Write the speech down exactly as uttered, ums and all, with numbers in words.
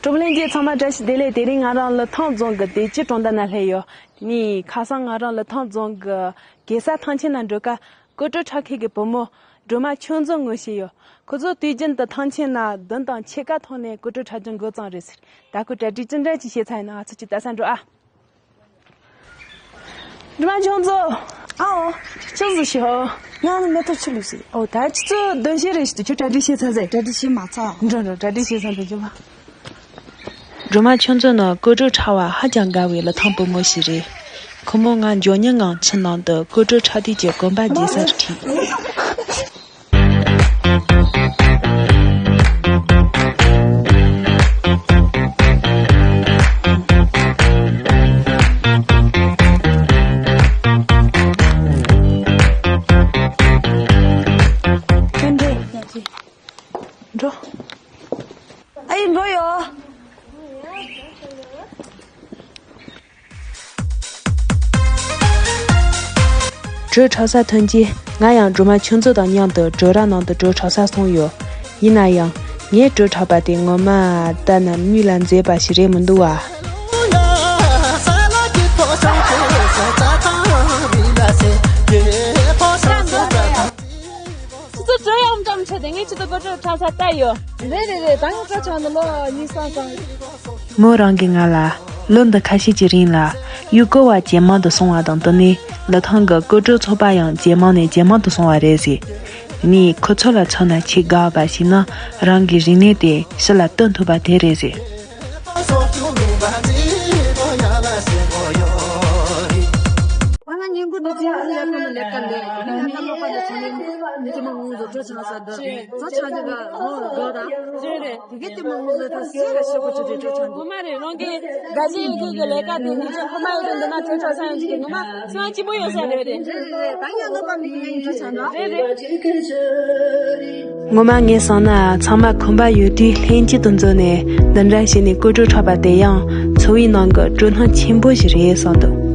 སྒྲུབ་གླེང་རྒྱས་ཚང་མ་བཀྲ་ཤིས་བདེ་ལེགས། དེ་རིང་ང་རང་ལི་ཐང་རྫོང་གི་བདེ་སྐྱིད་གྲོང་རྡལ་ན་སླེབས་ཡོད། ནི་ཁ་སང་ང་རང་ལི་ཐང་རྫོང་གི་གེ་སར་ཐང་ཆེན་ན་འགྲོ་ཀ་ཀོ་ཀྲོ་འཁྲབ་མཁན་གྱི་བུ་མོ་སྒྲོལ་མ་ཆོས་མཛོད་ངོ་ཤེས་ཡོད། ཁོ་ཚོ་དུས་རྒྱུན་དུ་ཐང་ཆེན་ན་བདུན་དང་ཕྱེད་ཀ་ཐོག་ནས་ཀོ་ཀྲོ་འཁྲབ་རྒྱུ་འགོ་བརྩམས་རེད་ཟེར། ད་ཁོ་གྲ་སྒྲིག་ཅི་འདྲ་ཅིག་བྱས་ཚར་ཡིན་ན་ང་ཚོ་ཅིག་ལྟ་ས་འགྲོ་ཨ། སྒྲོལ་མ་ཆོས་མཛོད། ཨའོ། ཆོས་མཛོད་ཤི་ཧོ། ང་ནི་མེ་ཏོག་ཆུ་ལུག་ཟེར། ཨོ་ད་ཁྱེད་ཚོ་གདོན་ཤེས་རེད་ཤི་ཏུ་ཁྱོད་གྲ་སྒྲིག་བྱས་ཚར་ཟེར། གྲ་སྒྲིག་བྱས་མ་ཚར། འགྲོ་འགྲོ་གྲ་སྒྲིག་བྱས་ཚར་འགྲོ་རྒྱུ་བ། སྒྲོལ་མ་ཆོས་མཛོད་ནི་ཀོ་ཀྲོ་འཁྲབ་པ་ཧ་ཅང་དགའ་བའི་ལི་ཐང་བུ་མོ་ཞིག་རེད། ཁོ་མོ་ང་འགྱོ་ཉིན་ངང་ཁྱིམ་ནང་དུ་ཀོ་ཀྲོ་འཁྲབ་དུས་ཀྱི་གོན་པ་རྒྱས་ས་རུ་ཁྲིད། འགྲོ། ཨ་ཡེ་འགྲོ་ཡོད། བྲོ་འཁྲབ་ས་ཐོན་རྗེས་ང་ཡང་སྒྲོལ་མ་ཆོས་མཛོད་དང་མཉམ་དུ་བྲོ་ར་ནང་དུ་བྲོ་འཁྲབ་ས་སོང་ཡོད། ཡིན་ན་ཡང་ངས་བྲོ་འཁྲབ་པ་དེ་ངོ་མ་ལྟ་ན་མིག་ལ་མཛེས་པ་ཞིག་རེད་མི་འདུག་བ། ཁྱེད་ཚོ་བྲོ་ཡག་མོ་ཅམ་ཆེ་དེ་ངས་ཁྱེད་ཚོ་ཀོ་ཀྲོ་འཁྲབ་ས་ལྟ་ཡོད། རེད་རེད་རེད། ད་ངས་ཀོ་ཆང་ནི་ལོ་གཉིས་སྟོང་ཙམ། མོ་རང་གིས་ང་ལ་ལོ་འདི་ཁ་ཤས་ཀྱི་རིང་ལ་ཡུལ་སྐོར་བ་ཇེ་མང་དུ་སོང་བ་དང་བསྟུན་ནས་ལི་ཐང་གི་ཀོ་ཀྲོ་ཚོགས་པ་ཡང་ཇེ་མང་ནས་ཇེ་མང་དུ་སོང་བ་རེད་ཟེར། ནི་ཁོ་ཚོ་ལ་མཚོན་ན་ཆེས་དགའ་བ་ཞིག་ནི་རང་གི་རིག་གནས་དེ་ཕྱི་ལ་སྟོན་ཐུབ་པ་དེ་རེད་ཟེར། ང་ང་ཉིན་གུང་དུ་ཅི་ཡང་ལས་ཁོ་ནི་ལས་ཀ་ལས་ཁོ་ནི་ལས་ཀ་ལོག་པ་ལས་ཚང་མས་མི་དེ་མ་ངུ་ཟོ་བྲོ་ཆང་ས་འདི་བྲོ་ཆང་དེ་ག་ངོ་དགོ་ད། དེ་གས་དེ་མ་ངུ་ཟོ་ད་སེ་ག་ཤོག་གོ་ཆུ་དེ་བྲོ་ཆང་དེ། ངོ་མ་རེད། རང་གི་དགའ་ཞེན་ཡོད་མཁན་གྱི་ལས་ཀ་དེ་ཉིན་ཆེན་ཁོ་མ་ཡོད་དུས་འདི་ན་བྲོ་ཆང་ས་ཡོད་ཀྱི་ངོ་མ་སེམས་སྐྱིད་པོ་ཡོད་ས་རེད་རེད། རེད་རེད་རེད། ད་ཡང་ལོག་པ་མི་དེ་ཡང་བྲོ་ཆང་ད། རེད་རེད། ངོ་མ་ངས་བསམ་ན་ཚང་མ་ཁོམ་པ་ཡོད་དུས་ལྷན་གཅིག་ཏུ་འཛོམས་ནས་འདི་འདྲ་བྱས་ནས་ཀོ་ཀྲོ་འཁྲབ་པ་དེ་ཡང་འཚོ་བའི་ནང་གི་སྤྲོ་སྣང་ཆེན་པོ་ཞིག་རེད་བསམ་འདུག